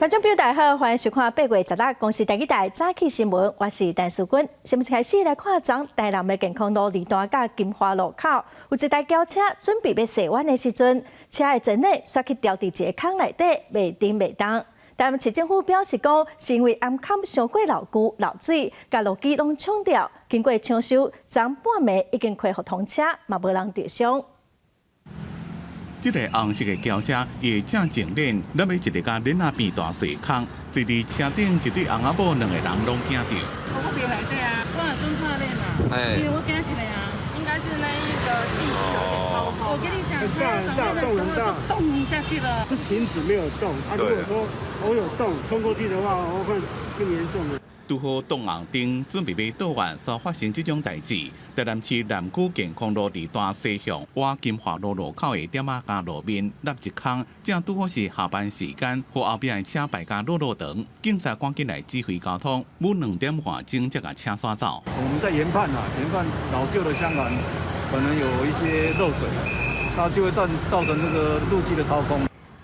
觀眾朋友大家好，歡迎收看8月16公視第一台早起新聞，我是陳淑君。新聞開始來看，昨台南的健康路二段佮金華路口，有一台轎車準備欲踅彎的時陣，車的前輪煞去牢佇一個空內底，袂振袂動。台南市政府表示講，是因為頷坎傷過老舊漏水，共路基攏沖掉。經過搶修，昨半暝已經恢復通車，嘛無人著傷。這个紅色的轎車，伊的正前輪，落欲一个共輪仔變大細空，坐佇車頂一對翁仔某兩个人攏驚著。我袂內底啊，我若準看咧嘛，因為我驚一个啊，應該是那一個地基有點掏空。我跟你講，它上面的時候就動下去了。是停止沒有動啊，如果說我有動衝過去的話，我會更嚴重的。拄好擋紅燈，準備欲倒彎，煞發生這種代誌。台南市南區健康路二段西向倚金華路路口的店仔共路面落一空，正拄好是下班時間，予後壁的車排甲落落長，警察趕緊來指揮交通，每2點外鐘才共車煞走。我們在研判啊，研判老舊的箱涵可能有一些漏水，那就會造成這個路基的掏空。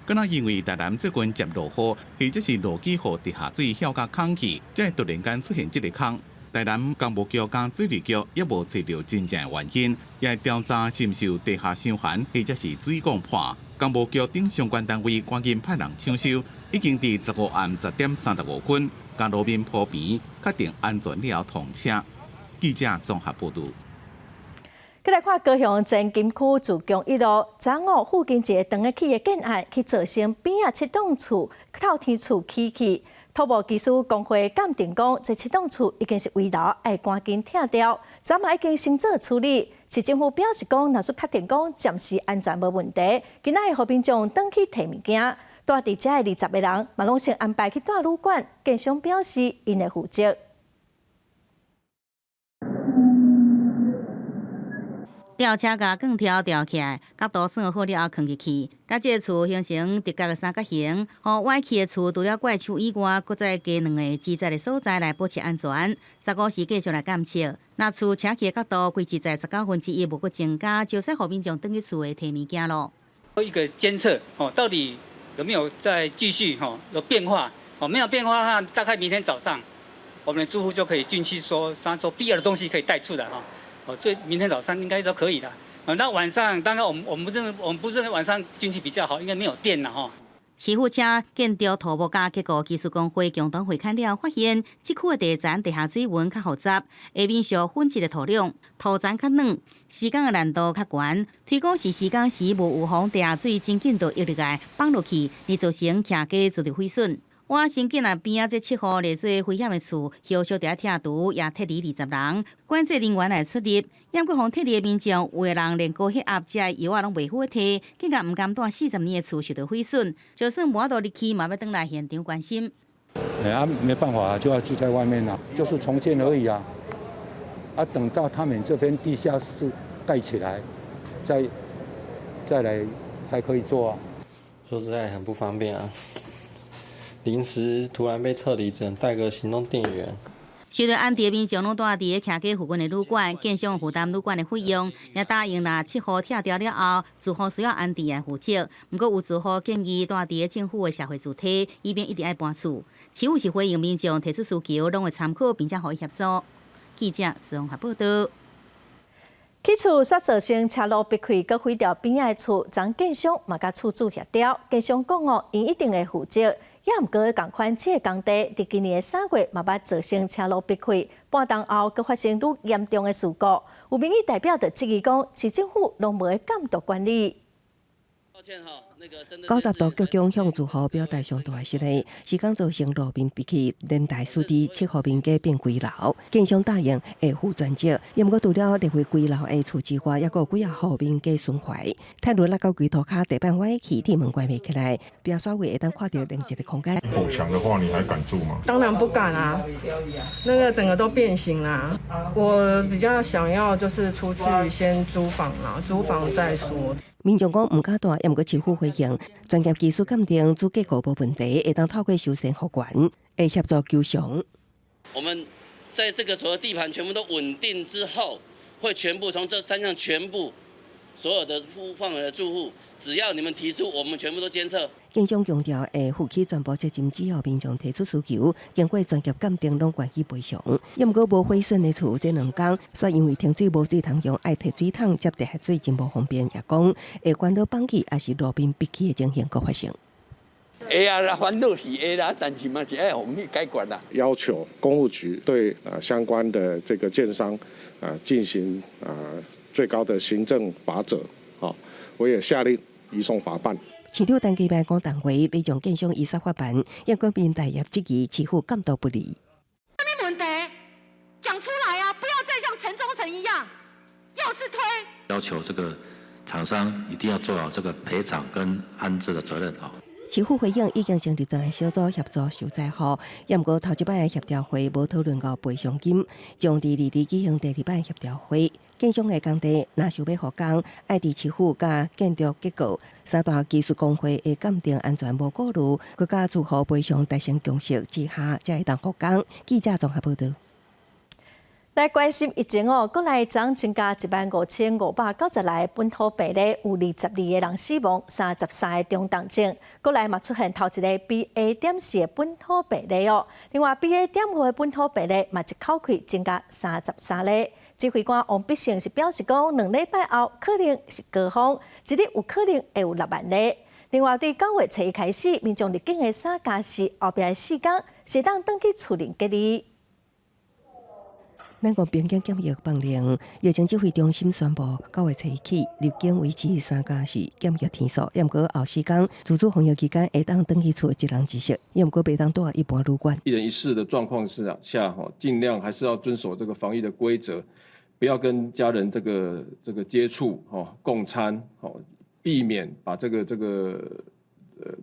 敢若因為台南最近接落雨，或者是路基予地下水囂甲空去，才會突然間出現這个空。台南工務局佮水利局猶無揣著真正的原因，也會調查是毋是有地下箱涵或者是水管破。工務局等相關單位趕緊派人搶修，已經佇15暗10點35分，共路面鋪平，確定安全了後通車。記者綜合報導。閣來看高雄前金區自強一路，昨午附近一個斷的起的建案，去造成邊仔七棟厝透天厝起去。土木技師公會鑑定講，這七棟厝已經是危樓，愛趕緊拆掉。昨嘛已經先做處理。市政府表示講，若是確定講暫時安全無問題，今仔會予民眾轉去提物件。蹛佇遮的20個人，嘛攏先安排去蹛旅館。建商表示，𪜶會負責。吊車共鋼條吊起來，角度算好了後囥入去，共這个厝形成直角的三角形。予歪去的厝除了怪樹以外，閣再加兩个支載的所在來保持安全。15時繼續來監測，若厝斜去的角度維持在1/19無閣增加，就使予民眾轉去厝內提物件囉。一個監測哦，到底有沒有再繼續吼有變化？哦，沒有變化的話，大概明天早上，我們的住戶就可以進去說，說說必要的東西可以帶出來哈。哦，最明天早上應該都可以了。那晚上當然我們不認為晚上進去比較好，應該沒有電了哈。市府請建築土木佮結構技師公會共同會勘了，發現這區的地層地下水溫較複雜，下面屬粉質的土壤，土層較軟，施工的難度較懸。推估是施工時無預防地下水真緊就溢入來放落去，而造成徛家遭著毀損。倚新建案邊仔這七戶列做危險的厝，後續著愛拆除，也撤離20人，管制人員來出入。猶閣予撤離的民眾，有的人連高血壓遮藥仔攏袂赴提，更加毋甘蹛40年的厝受著毀損，就算無法度入去，嘛欲轉來現場關心。哎啊，沒辦法，就要住在外面啦，就是重建而已啊。啊，等到他們這邊地下室蓋起來，再來才可以做啊。說實在很不方便啊。臨時突然被撤離，只能帶個行動電源。受著安置的民眾攏蹛佇个徛家附近的旅館，建商負擔旅館的費用，也答應若七戶拆掉了後，住戶需要安置來負責。毋過有住戶建議蹛佇个政府的社會住宅，以免一直愛搬厝。市府是回應民眾提出需求，攏會參考並且予以協助。記者綜合報道。起厝煞造成車路逼開，閣毀掉邊仔的厝，昨建商嘛佮厝主協調，建商講哦，𪜶一定會負責。也毋過仝款這个工地，佇今年的3月嘛捌造成車路逼開，半冬後閣發生愈嚴重的事故。有民意代表就質疑講，市政府攏無監督管理。90度鞠躬向住戶表達上大的失禮，時間造成路面逼起，連帶使得七戶民家變危樓。建商答應會負全責，也毋過除了列為危樓的厝之外，猶閣有幾仔戶民家損壞。鐵路落到規塗跤，地板歪去，鐵門關袂起來，壁煞位會當看著另一个空間。補牆的話，你還敢住嗎？當然不敢啊，那個整個都變形啦。我比較想要就是出去先租房啦，租房再說。民眾講毋敢蹛，猶毋過市府回應，專業技術鑑定主結構無問題，會當透過修繕復原，會協助求償。我們在這個所有地盤全部都穩定之後，會全部從這三項全部所有的戶範圍的住戶，只要你們提出，我們全部都監測。建商強調會負起全部責任，只要民眾提出需求，經過專業鑑定，攏願意賠償。抑毋過無毀損的厝，這兩工煞因為停水無水通用，愛提水桶接地下水真無方便，也講會管道放棄，抑是路面閉起的情形閣發生。會啊啦，煩惱是會啦，但是嘛是愛予去解決啦。要求工務局對啊相關的這個建商啊進行啊最高的行政罰則，好，我也下令移送法辦。市長陳其邁講，重回欲將建商依法法辦，抑閣民代業質疑市府監督不力。什麼問題？講出來啊！不要再像城中城一樣，又是推。要求這個廠商一定要做好這個賠償跟安置的責任啊。市府回應已經成立專案小組協助受災戶，抑毋過頭一擺的協調會無討論到賠償金，將佇二日舉行第二擺協調會。建商的工地若想欲復工，愛佇市府佮建築結構三大技術公會的鑑定安全無顧慮，閣佮住戶賠償達成共識之下，才會當復工。記者綜合報道。來關心疫情哦，國內昨增加15,596个本土病例，有22個人死亡，33個中重症。國內嘛出現頭一個 BA.4的本土病例哦。另外 BA.5的本土病例嘛一口氣增加33例。指揮官王必勝是表示講，2禮拜後可能是高峰，一日有可能會有6萬例。另外，對9月初一開始，民眾入境的3加4後壁的4工，會當轉去厝內隔離。咱國邊境檢疫放令，疫情指揮中心宣布，9月初一起入境維持3加4檢疫天數，抑毋過後4工自主防疫期間會當轉去厝一人一室，抑毋過袂當蹛一般旅館。一人一室的狀況之下，吼，盡量還是要遵守這個防疫的規則，不要跟家人這個接觸，吼，共餐，吼，避免把這個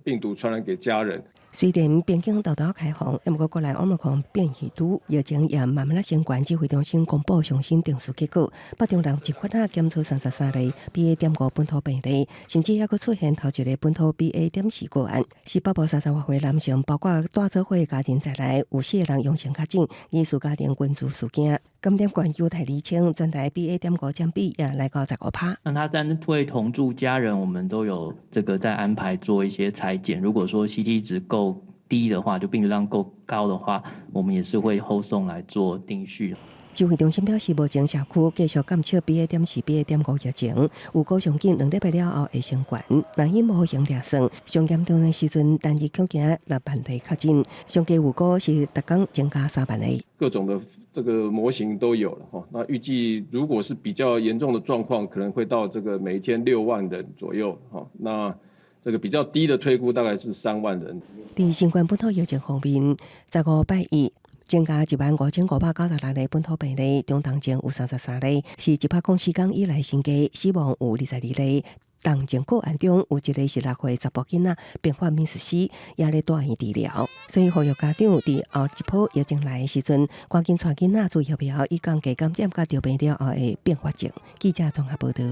病毒傳染給家人。雖然邊境沓沓開放，毋過國內奧密克戎變異株疫情也慢慢仔升懸。指揮中心公布上新定序結果，北中南一發仔檢出33例 BA.5本土病例，甚至猶閣出現頭一個本土 BA.4個案。是北部30外歲男性，包括蹛做伙家庭在內，有四個人陽性確診，疑似家庭群聚事件。感染源有待釐清，全台 BA.5佔比也來到15%。那他單位同住家人，我們都有這個在安排做一些採檢。如果說 CT 值夠低的話，就病毒量夠高的話，我們也是會後送來做定序。指揮中心表示，目前社區繼續監測 BA.4、BA.5疫情，預估上緊2禮拜了後會升懸。若以模型來算，上嚴重的時陣單日恐驚6萬例確診，上低預估是逐工增加3萬例。各種的這個模型都有了哈，那預計如果是比較嚴重的狀況，可能會到這個每一天6萬人左右哈。那這個比較低的推估大概是3萬人。佇新冠本土疫情方面，15拜一增加15,596例本土病例，中重症有33例，是104工以來新低，死亡有22例。重症個案中有一個是6歲查埔囡仔，併發瀕死，也咧住院治療。所以呼籲家長佇後一波疫情來的時陣，趕緊帶囡仔注疫苗，以降低感染佮著病了後的併發症。記者綜合報道。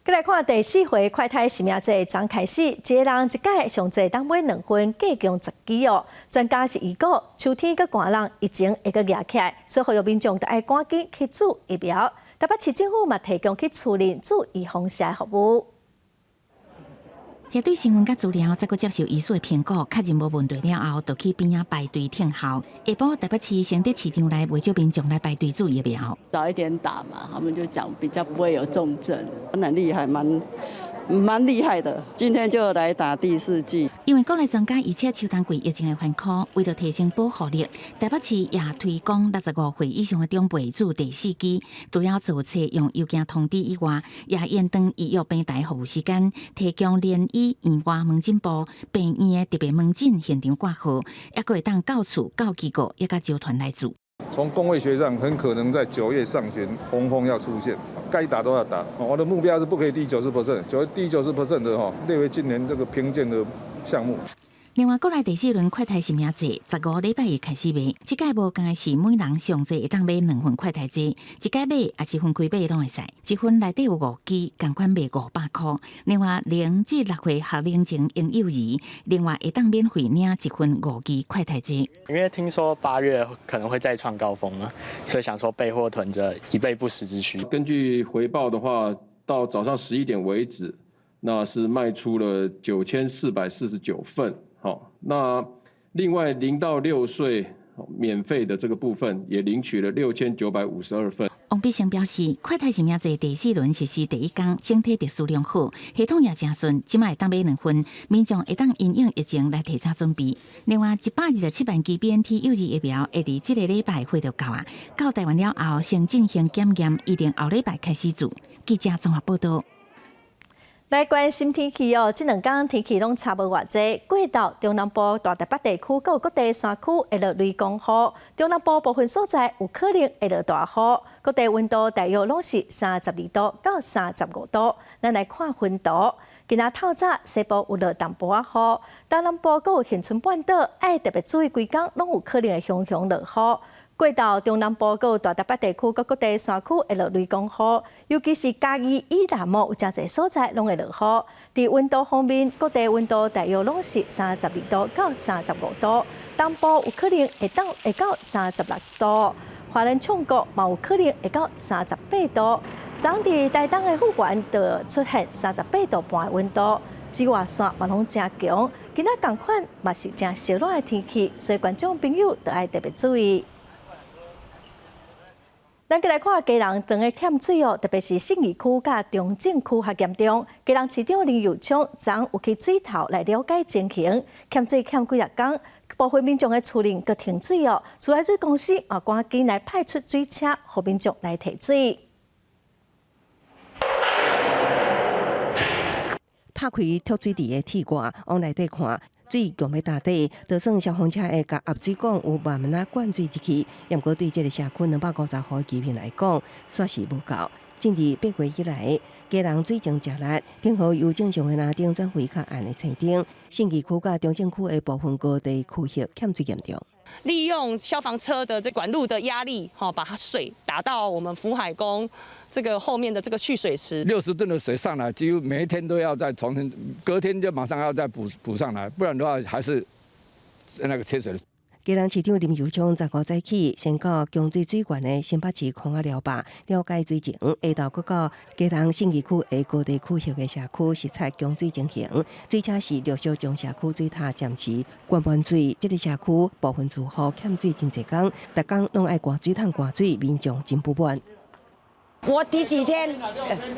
閣來看第四回快篩實名制昨開始，一個人一擺上濟當買兩份，計共10支哦。專家是預估秋天閣寒冷，疫情會閣夯起來，所以呼籲民眾著愛趕緊去注疫苗。台北市政府嘛提供去厝內注預防射服務。核對身份佮資料，再閣接受醫師的評估，確認無問題了後，就去邊仔排隊等候。下晡台北市承德市場內，袂少民眾來排隊注疫苗。早一點打嘛，他們就講比較不會有重症，能力還蠻厲害的。今天就來打第四劑。因為國內專家預測秋冬季疫情會反彈，為著提升保護力，台北市也推廣65歲以上的長輩注第四劑。除了做冊用郵件通知以外，也延長預約平台服務時間，提供聯醫院外門診部、病院的特別門診現場掛號，抑閣會當到厝、到機構，抑佮招團來注。從公衛學上，很可能在9月上旬紅峰要出現，該打都要打。我的目標是不可以低於90%，低於90% 的哈，列為今年這個評鑑的項目。另外，國內第四輪快篩實名制，15禮拜一開始賣。這擺無仝是每人上濟會當買兩份快篩劑，一擺買抑是分開買攏會使。一份內底有五支，仝款賣500箍。另外，0至6歲學齡前嬰幼兒，另外會當免費領一份五支快篩劑。因為聽說8月可能會再創高峰嘛，所以想說備貨囤著，以備不時之需。根據回報的話，到早上11點為止，那是賣出了9449份。好，那另外0到6歲免費的這個部分也領取了6952份。王必勝表示，快篩實名制第四輪實施第一工，整體秩序良好，系統也誠順，這擺會當買兩份，民眾會當因應疫情來提早準備。另外，127萬劑 BNT 幼兒疫苗會佇這个禮拜貨就到啊，到台灣了後先進行檢驗，預定後禮拜開始注。記者綜合報道。來關心天氣哦，這兩工天氣攏差無偌濟。過晝中南部大台北地區閣有各地山區會落雷公雨，中南部部分所在有可能會落大雨。各地溫度大約攏是32度到35度。咱來看雲圖，今仔透早西部有落淡薄仔雨，東南部閣有恆春半島，愛特別注意，規工攏有可能會雄雄落雨。過晝中南部閣有大台北地區閣各地山區會落雷公雨，尤其是嘉義以南哦，有誠濟所在攏會落雨。佇溫度方面，各地溫度大約攏是32度到35度，東部有可能會當會到36度，花蓮衝國嘛有可能會到38度。昨佇台東的富源就出現38度半的溫度，紫外線嘛攏誠強。今仔仝款嘛是誠燒熱的天氣，所以觀眾朋友著愛特別注意。咱閣來看基隆長的欠水哦，特別是信義區佮中正區較嚴重。基隆市長林右昌昨有去水頭來了解情形，欠水欠幾若工，部分民眾的厝裡閣停水哦。自來水公司嘛趕緊來派出水車，予民眾來提水。拍開蓄水池的鐵蓋，往內底看。水強欲焦底，就算消防車會共壓水管有慢慢仔灌水入去，毋過對這个社區250戶居民來講，煞是無夠。進入8月以來，基隆水情誠力，頂河由正常的藍燈轉為較暗的青燈，信義區佮中正區的部分高地區域欠水嚴重。利用消防車的這管路的壓力，把水打到我們福海宮這個後面的這個蓄水池。60噸的水上來，幾乎每一天都要再重新，隔天就馬上要再補補上來，不然的話還是那個缺水。基隆市長林右昌15早起，先到供水水源的新北市空仔寮壩了解水情，下晝閣到基隆信義區的高地區域的社區視察供水情形。水車是陸續將社區水塔暫時灌滿水，這个社區部分住戶欠水真濟工，逐工攏愛掛水桶掛水，民眾真不滿。我第幾天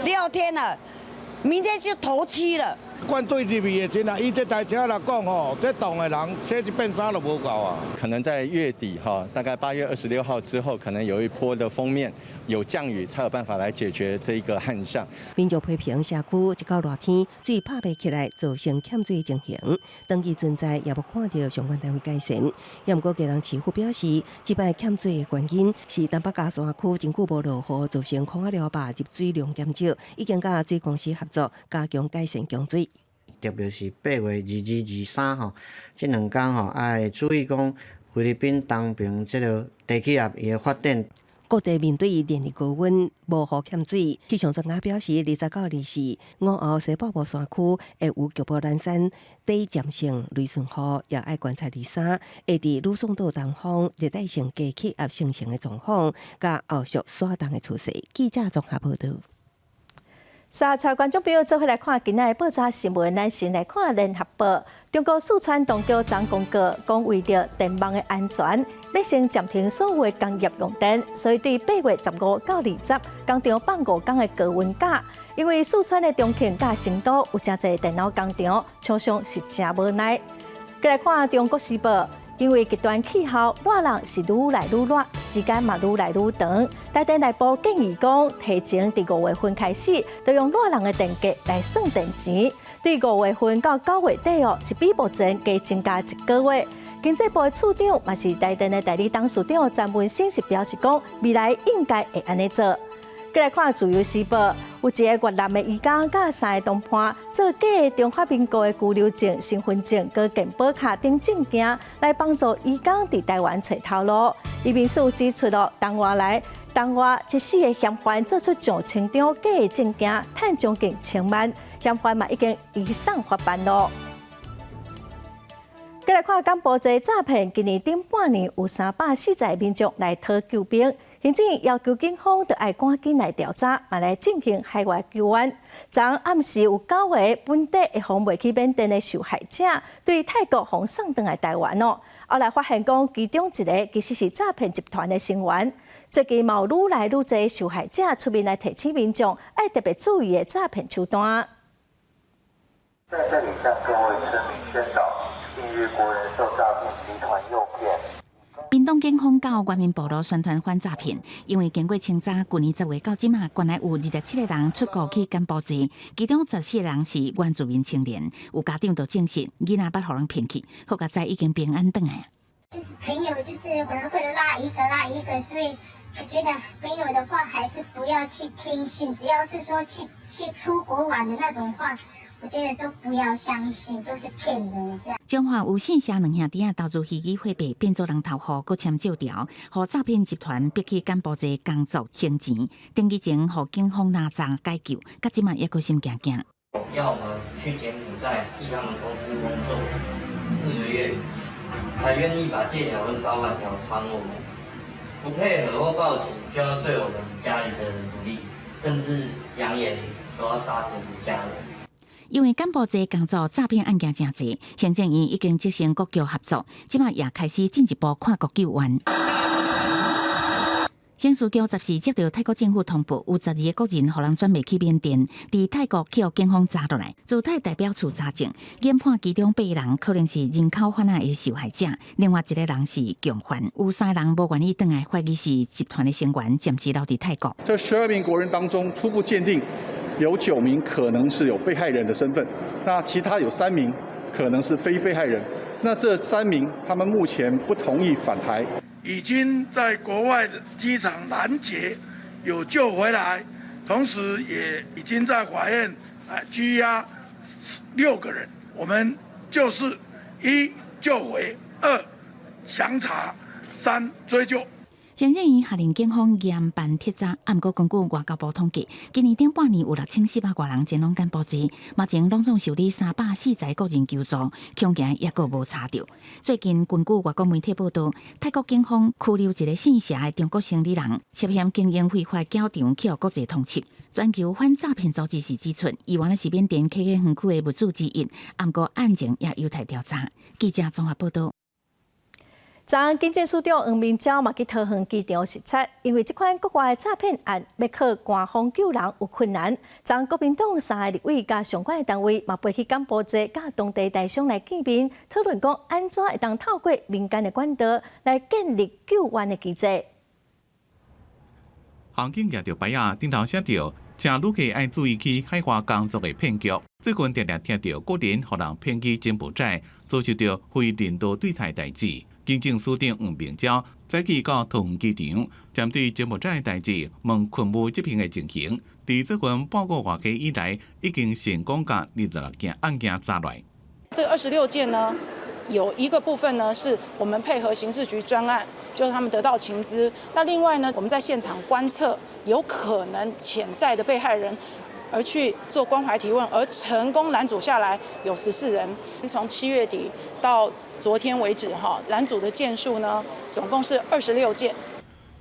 ？6天了，明天就頭七了。灌水入去的時陣啊，以這台車來講吼，這棟的人洗一遍衫就無夠啊。可能在月底哈，大概8月26號之後，可能有一波的鋒面有降雨，才有辦法來解決這一個旱象。民眾批評社區一到熱天水拍袂起來，造成欠水情形，長期存在也無看著相關單位改善。也毋過基隆市府表示，這擺欠水的原因是東北加山區真久無落雨，造成空仔寮壩入水量減少，已經佮水公司合作加強改善供水。特別是8月22、23吼，這兩工吼愛注意講菲律賓東邊這个低氣壓伊的發展。各地面對連日高溫，無雨欠水。氣象專家表示，20到24，午後西北部山區會有局部懶散短暫性雷陣雨，也愛觀察23，會佇呂宋島東方熱帶性低氣壓生成的狀況，佮後續徙動的趨勢。記者綜合報導。煞帶觀眾朋友做伙來看今仔的報紙新聞，咱先來看聯合報。中國四川當局昨公告，講為著電網的安全，欲先暫停所有的工業用電，所以對8月15到20，工廠放5工的高溫假。因為四川的重慶佮成都有誠濟電腦工廠，廠商是誠無奈。閣來看中國時報。因為極端氣候，熱人是愈來愈熱，時間嘛愈來愈長。台電內部建議講，提前佇5月份開始，就用熱人的電價來算電錢。對5月份到9月底哦，是比目前加增加一個月。經濟部的次長嘛是台電的代理董事長詹文生是表示講，未來應該會按呢做。閣來看《自由時報》，有一个越南的移工佮三个同伴做假的中華民國的居留證、身份證、佮健保卡等證件，來幫助移工佇台灣揣頭路。移民署指出咯，同外來同外這四个嫌犯做出上千張假的證件，趁將近千萬，嫌犯嘛已經移送法辦咯。閣來看柬埔寨詐騙，今年頂半年有340個民眾來討救兵。行政院要求警方著愛趕緊來調查，嘛來進行海外救援。昨暗時有九個本地會予賣去緬甸的受害者，對泰國予送轉來台灣哦。後來發現講，其中一个其實是詐騙集團的成員。最近嘛有愈來愈濟受害者出面來提醒民眾，愛特別注意的詐騙手段。在這裡向各位村民宣導，近日國人受詐騙集團誘騙。屏東警方到原民部落宣傳反詐騙，因為經過清查，舊年10月到這馬，原來有27個人出國去柬埔寨，其中14個人是原住民青年，有家長就證實囡仔捌予人騙去，好佳哉已經平安轉來。就是朋友，就是可能會拉一個拉一個，所以我覺得朋友的話還是不要去聽信，只要是說去出國玩的那種話，我覺得都不要相信，都是騙人的。彰化有姓謝兩兄弟仔投資虛擬貨幣變做人頭戶，閣簽借條，予詐騙集團逼去柬埔寨工作還錢，登記前予警方拿查解救，到這馬猶閣心驚驚。要我們去柬埔寨替他們公司工作4個月，才願意把借條跟報案條還我們。不配合或報警，就要對我們家裡的人不利，甚至揚言都要殺死我們家人。因為柬埔寨工作詐騙案件誠濟，行政院已經責成各局合作，這馬也開始進一步跨國救援。刑事局10時接到泰國政府通報，有12個國人予人轉賣去緬甸，佇泰國去予警方查落來。駐泰代表處查證，研判其中八人可能是人口販仔的受害者，另外一個人是共犯，有三人無願意轉來，懷疑是集團的成員，暫時留佇泰國。這12名國人當中，初步鑑定有9名可能是有被害人的身份，那其他有3名可能是非被害人。那這3名他們目前不同意返台。已經在國外的機場攔截，有救回來，同時也已經在法院啊拘押6個人。我們就是一救回，二詳查，三追究。行政院下令警方嚴辦鐵詐，毋過根據外交部統計，今年頂半年有6400外人前往柬埔寨，目前攏總受理340個國人求助，恐驚猶閣無查著。最近根據外國媒體報道，泰國警方拘留一个姓謝的中國生理人，涉嫌經營非法攪場，去予國際通緝。全球反詐騙組織是指出，伊原來是緬甸 KK 園區的物主之一，毋過案情也有待調查。記者綜合報道。昨昏警政署長黃明昭嘛去桃園機場視察，因為這款國外詐騙案欲靠官方救人有困難。昨昏國民黨三个立委佮相關的單位嘛飛去柬埔寨，佮當地台商來見面，討論講按怎會當透過民間的管道來建立救援的機制。航警舉著牌仔，頂頭寫著，請旅客愛注意去海外工作的騙局。最近定定聽著國人予人騙去柬埔寨，遭受著非人道對待代誌。警政署長黃明昭早起到桃園機場，針對柬埔寨代誌問勤務執行的情形。佇最近半個外期以來，已經成功共26件案件查來。這26件呢，有一個部分呢，是我們配合刑事局專案，就是他們得到情資。那另外呢，我們在現場觀測有可能潛在的被害人，而去做關懷提問，而成功攔阻下來有14人。從7月底到昨天為止，哈，攔阻的件數呢，總共是26件。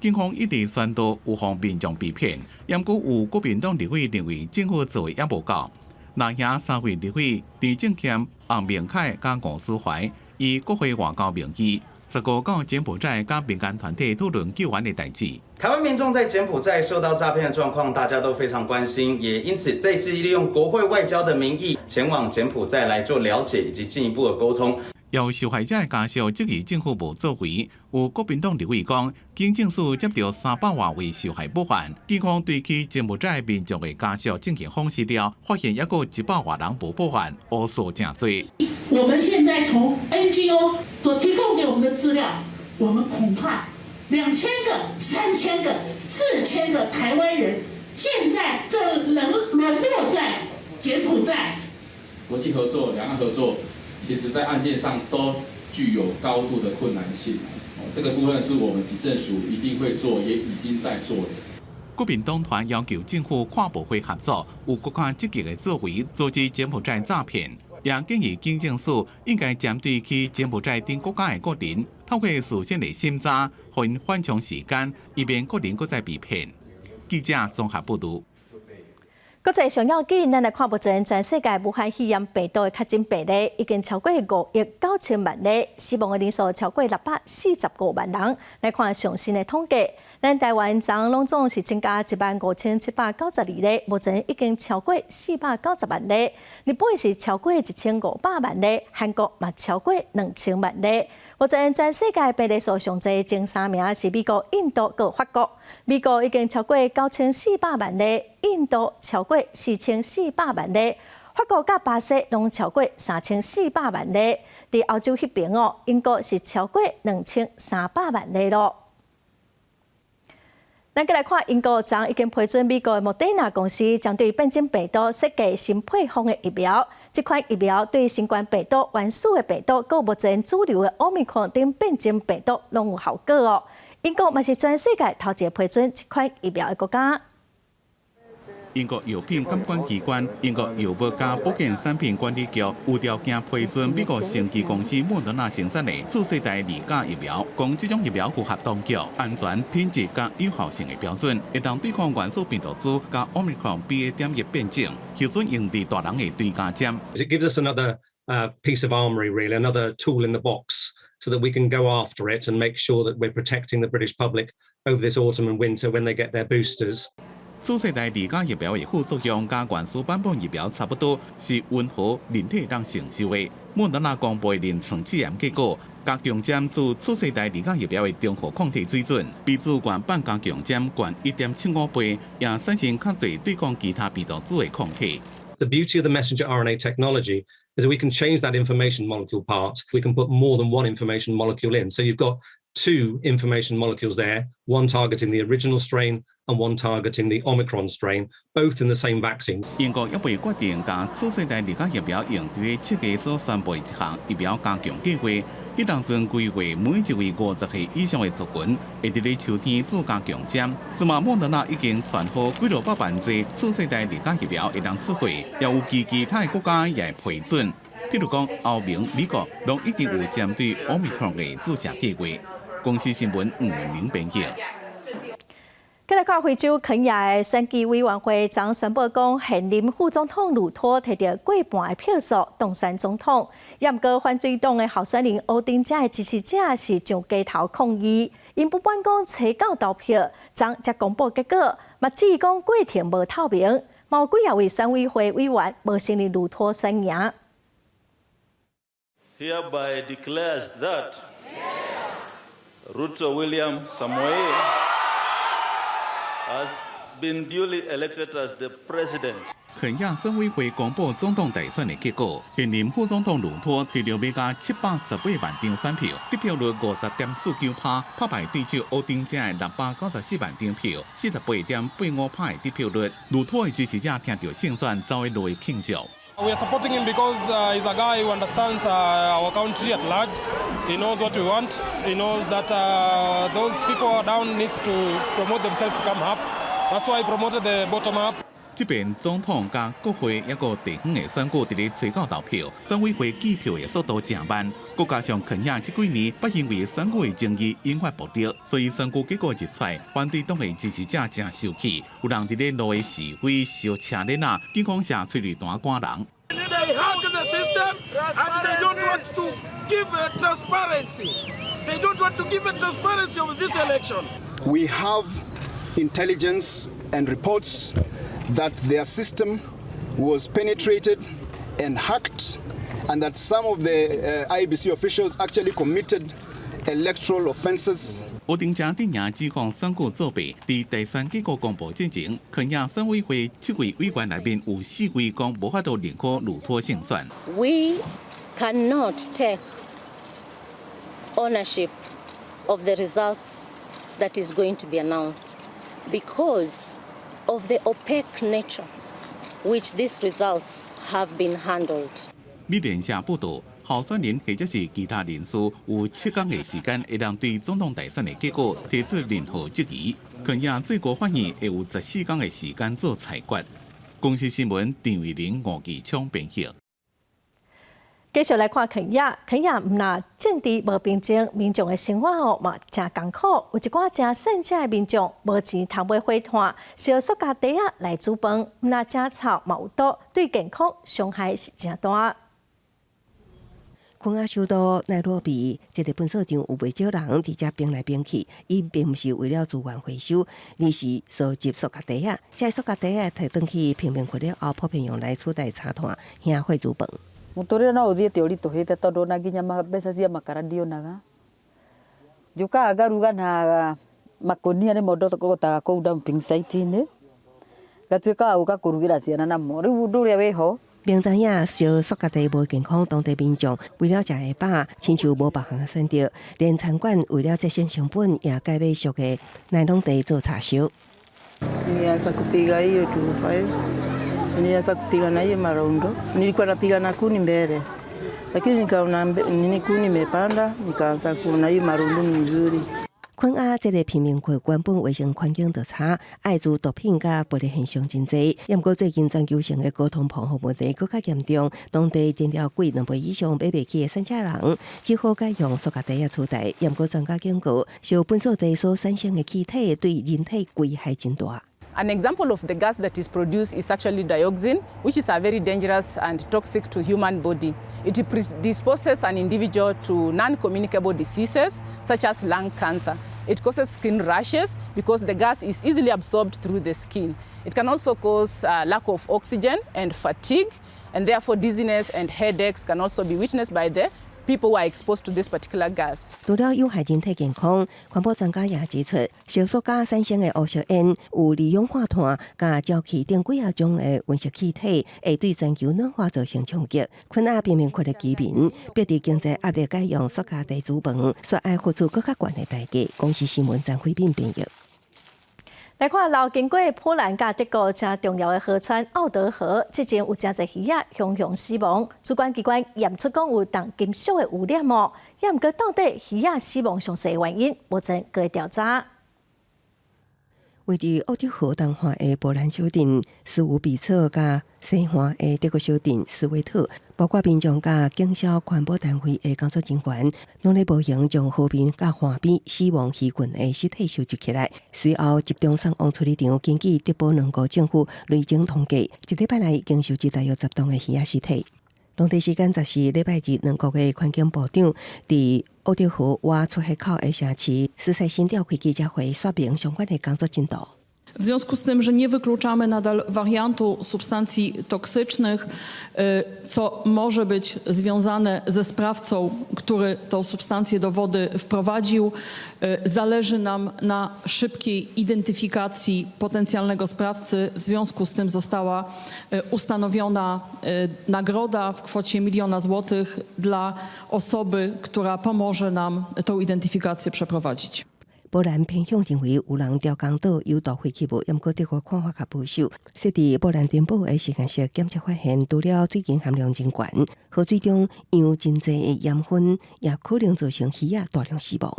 警方一直宣導預防民眾被騙，毋過有國民黨立委認為政府做的猶無夠。藍營三位立委陳政謙、洪明凱佮吳斯懷以國會外交名義，15到柬埔寨佮民間團體討論救援的代誌。台灣民眾在柬埔寨受到詐騙的狀況，大家都非常關心，也因此這次利用國會外交的名義前往柬埔寨來做了解以及進一步的溝通。有受害者的家屬質疑政府無作為，有國民黨立委講，警政署接著300外位受害報案，警方對去柬埔寨民眾的家屬進行訪視了，發現猶閣100外人無報案，烏數誠濟。我們現在從 NGO 所提供給我們的資料，我們恐怕2000個、3000個、4000個台灣人，現在正淪落在柬埔寨。國際合作、兩岸合作，其實在案件上都具有高度的困難性。哦，這個部分是我們警政署一定會做，也已經在做的。國民黨團要求政府跨部會合作，有閣較積極的作為，阻止柬埔寨詐騙。也建議警政署應該針對去柬埔寨等國家的國人，透過事先的審查，予𪜶緩衝時間，以免個人閣再被騙。記者綜合報導。國際上要緊，咱來看目前全世界武漢肺炎病毒的確診病例已經超過5億9千萬例，死亡的人數超過645萬人。來看上新的統計，咱台灣昨攏總是增加15,792例，目前已經超過490萬例。日本是超過1500萬例，韓國嘛超過2000萬例。目前全世界病例數上濟前三名是美國、印度佮法國。美國已經超過9400萬例，印度超過4400萬例，法國佮巴西攏超過3400萬例。佇歐洲彼邊哦，英國是超過2300萬例囉。咱閣來看英國昨已經批准美國的莫德納公司針對變種病毒設計新配方的疫苗。這款疫苗對新冠病毒、原始的病毒、佮目前主流的奧密克戎等變種病毒攏有效果哦。英國嘛是全世界頭一個批准這款疫苗的國家。英國藥品監管機關、英國藥物佮保健產品管理局有條件批准美國生技公司莫德納生產的次世代二價疫苗，講這種疫苗符合當局安全、品質佮有效性的標準，會當對抗原始病毒株佮奧密克戎 BA.1變種，核准用佇大人的追加針。 It gives us another piece of armory, really, another tool in the box, so that we can go after it and make sure that we're protecting the British public over this autumn and winter when they get their boosters. 次世代二價疫苗的副作用佮原始版本疫苗差不多，是溫和、人體當承受的。莫德納公布臨床試驗結果，加強針做次世代二價疫苗的中和抗體水準，比做原版加強針懸1.75倍，也產生較濟對抗其他病毒株的抗體。 The beauty of the messenger RNA technology is that we can change that information molecule part. We can put more than one information molecule in. So you've got two information molecules there, one targeting the original strain and one targeting the Omicron strain, both in the same vaccine. 英國猶未決定將次世代二價疫苗用佇咧7月所宣布一項疫苗加強計劃。彼當陣規劃每一位50歲以上的族群會佇咧秋天做加強針。這馬莫德納已經傳好幾落百萬劑次世代二價疫苗會當出貨，也有其他的國家也批准。譬如講歐盟、美國，攏已經有針對奧密克戎的注射計劃。公視新聞吳文玲編輯。閣來看非洲肯亞的選舉委員會昨宣布講，現任副總統魯托提著過半的票數當選總統。也毋過反對黨的候選人奧丁加的支持者是上街頭抗議，𪜶不滿講初九投票，昨才公布結果，嘛質疑講過程無透明，嘛有幾仔位選委會委員無承認魯托選贏。 Hereby declares that Ruto William Samoei has been duly elected as the president. 肯亞選委會公布總統大選的結果，現任副總統魯托提著欲加718萬張選票，得票率50.49%，打敗對手奧丁加的694萬張票，48.85%的得票率。魯托的支持者聽著勝選，走去路慶祝。 We are supporting him because he's a guy who understands our country at large. He knows what we want. He knows that those people down needs to promote themselves to come up. That's why he promoted the bottom up. 這邊總統佮國會抑閣地方的選舉佇咧初九投票，選委會計票的速度誠慢，閣加上肯亞這幾年捌因為選舉的爭議引發暴力，所以選舉結果一出來，反對黨的支持者誠生氣，有人佇咧路的示威燒車鏈仔，警方射催淚彈趕人。 They hack the system and they don't want to give a transparency. They don't want to give a transparency of this election. We have intelligence and reports that their system was penetrated and hacked, and that some of the IEBC officials actually committed electoral offenses. 奧丁加陣營指控選舉作弊，佇大選結果公布之前，肯亞選委會七位委員內面有四位講無法度認可魯托勝選。 We cannot take ownership of the results that is going to be announced because of the opaque nature which these results have been handled. 美聯社報導，候選人或者是其他人士有7天的時間，會當對總統大選的結果提出任何質疑。肯亞最高法院會有14天的時間做裁決。公視新聞陳偉玲、吳繼昌編譯。繼續來看肯亞，肯亞毋但政治無平靜，民眾的生活哦嘛誠艱苦，有一寡誠善食的民眾無錢通買火炭，燒塑膠袋仔來煮飯，毋但誠臭嘛有毒，對健康傷害是誠大。肯亞首都奈洛比，這个糞掃場有袂少人佇遮拼來拼去，𪜶並毋是為了資源回收，而是收集塑膠袋仔。這塑膠袋仔提轉去貧民窟了後，普遍用來取代柴炭，燃火煮飯。 Mũtũrĩre no ũthiĩte ũritũhĩte tondũ ona nginya mbeca cia makara ndionaga. Njũkaga ngaruga na makũnia nĩmo ndogotaga kũu dumping site-inĩ, ngatuĩka wa gũka kũrugĩra ciana namo. Rĩu ũndũ ũrĩa wĩho 明知影燒塑膠袋無健康，當地民眾為了食會飽，親像無別項選擇，連餐館為了節省成本，也改買俗的尼龍袋做柴燒。 Nilianza kupiga hiyo 25. Nilianza kupiga na hiyo maraundo. Nilikuwa napiga na kuni mbele, lakini nikaona nini kuni imepanda, nikaanza kuona hiyo maraundo ni nzuri. 肯亞這个貧民窟原本衛生環境就差，愛滋毒品佮暴力現象真濟。毋過最近全球性的高通膨問題閣較嚴重，當地燃料貴兩倍以上買袂起的散遮人，只好改用塑膠袋仔取代。毋過專家警告，燒糞掃袋所產生的氣體對人體危害真大。 An example of the gas that is produced is actually dioxin, which is a very dangerous and toxic to human body. It predisposes an individual to non-communicable diseases such as lung cancer. It causes skin rashes because the gas is easily absorbed through the skin. It can also cause lack of oxygen and fatigue, and therefore dizziness and headaches can also be witnessed by the people who are exposed to this particular gas. 除了有害人體健康，環保專家也指出，燒塑膠產生的烏色煙有二氧化碳、佮沼氣等幾仔種的溫室氣體，會對全球暖化造成衝擊。肯亞貧民窟的居民，迫佇經濟壓力改用塑膠袋煮飯，煞愛付出閣較懸的代價。公視新聞張惠敏編譯。來看流經過波蘭佮德國誠重要的河川奧德河，之前有誠濟魚仔雄雄死亡，主管機關驗出講有重金屬的污染哦。也毋過到底魚仔死亡詳細的原因，目前閣咧調查。位佇奧德河東岸的波蘭小鎮斯烏比策佮西岸的德國小鎮斯威特，包括民眾佮警消環保單位的工作人員，攏咧無閒將河邊佮岸邊死亡魚群的屍體收集起來。隨後集中送往處理場。根據德波兩國政府累積統計，一禮拜內已經收集大約10噸的魚仔屍體。當地時間14禮拜日，兩國的環境部長佇奧德河倚出海口的城市斯塞辛召開記者會，說明相關的工作進度。 W związku z tym, że nie wykluczamy nadal wariantu substancji toksycznych, co może być związane ze sprawcą, który tą substancję do wody wprowadził, zależy nam na szybkiej identyfikacji potencjalnego sprawcy. W związku z tym została ustanowiona nagroda w kwocie miliona złotych dla osoby, która pomoże nam tą identyfikację przeprowadzić. 波蘭偏向認為有人刁工倒有毒廢棄物，毋過德國看法較保守。設佇波蘭東部的實驗室檢測發現，除了水銀含量真懸，河水中有真濟的鹽分，也可能造成魚仔大量死亡。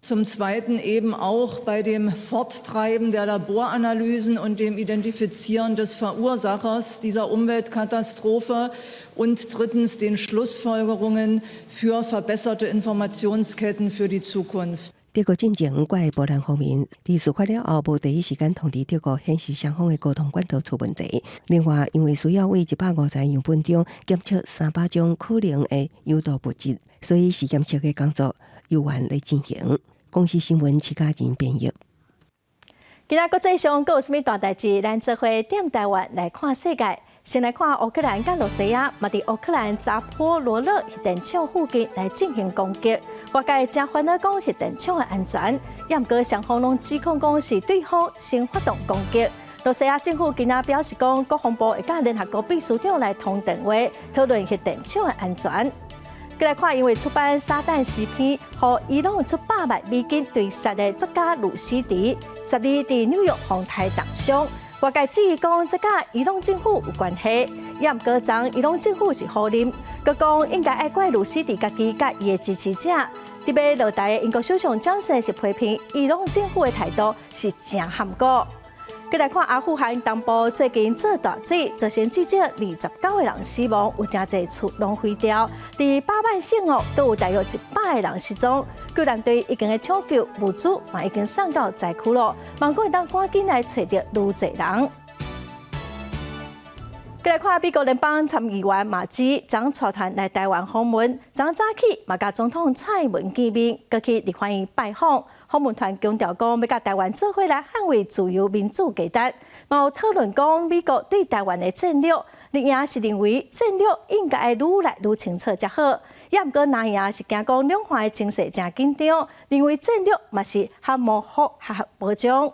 Zum Zweiten eben auch bei dem Forttreiben der Laboranalysen und dem Identifizieren des Verursachers dieser Umweltkatastrophe und drittens den Schlussfolgerungen für verbesserte Informationsketten für die Zukunft. 德國進前怪波蘭方面，佇事發了後無第一時間通知德國，顯示雙方的溝通管道出問題。另外，因為需要對150個樣本中檢測300種可能的有毒物質，所以實驗室的工作猶原咧進行。公視新聞徐家仁編譯。今仔國際上閣有啥物大代誌？咱做伙踮台灣來看世界。先來看烏克蘭佮羅西亞，嘛佇烏克蘭扎波羅熱核電廠附近來進行攻擊。外界誠煩惱講核電廠的安全，也毋過雙方攏指控講是對方先發動攻擊。羅西亞政府今仔表示講，國防部會佮聯合國秘書長來通電話，討論核電廠的安全。閣來看，因為出版《撒旦詩篇》，予伊朗出100萬美金追殺的作家魯斯迪，12佇紐約予開重傷。外界質疑講，這佮伊朗政府有關係，也毋過昨伊朗政府是否認，閣講應該愛怪魯斯迪家己佮伊的支持者。特別落台的英國首相強生是批評伊朗政府的態度是誠含糊。閣來看阿富汗東部最近做大水，造成至少29個人死亡，有誠濟厝攏毀掉。佇巴曼省哦，閣有大約100個人失蹤。救援隊已經咧搶救物資，嘛已經送到災區囉。望講會當趕緊來揣著愈濟人。閣來看美國聯邦參議員馬基昨帶團來台灣訪問，昨早起嘛佮總統蔡英文見面，閣去立法院拜訪。訪問團強調講，欲佮台灣做伙來捍衛自由民主價值，嘛有討論講美國對台灣的戰略，綠營是認為戰略應該愈來愈清楚才好。也毋過藍營是驚講兩岸的情勢誠緊張，認為戰略嘛是較模糊、較無章。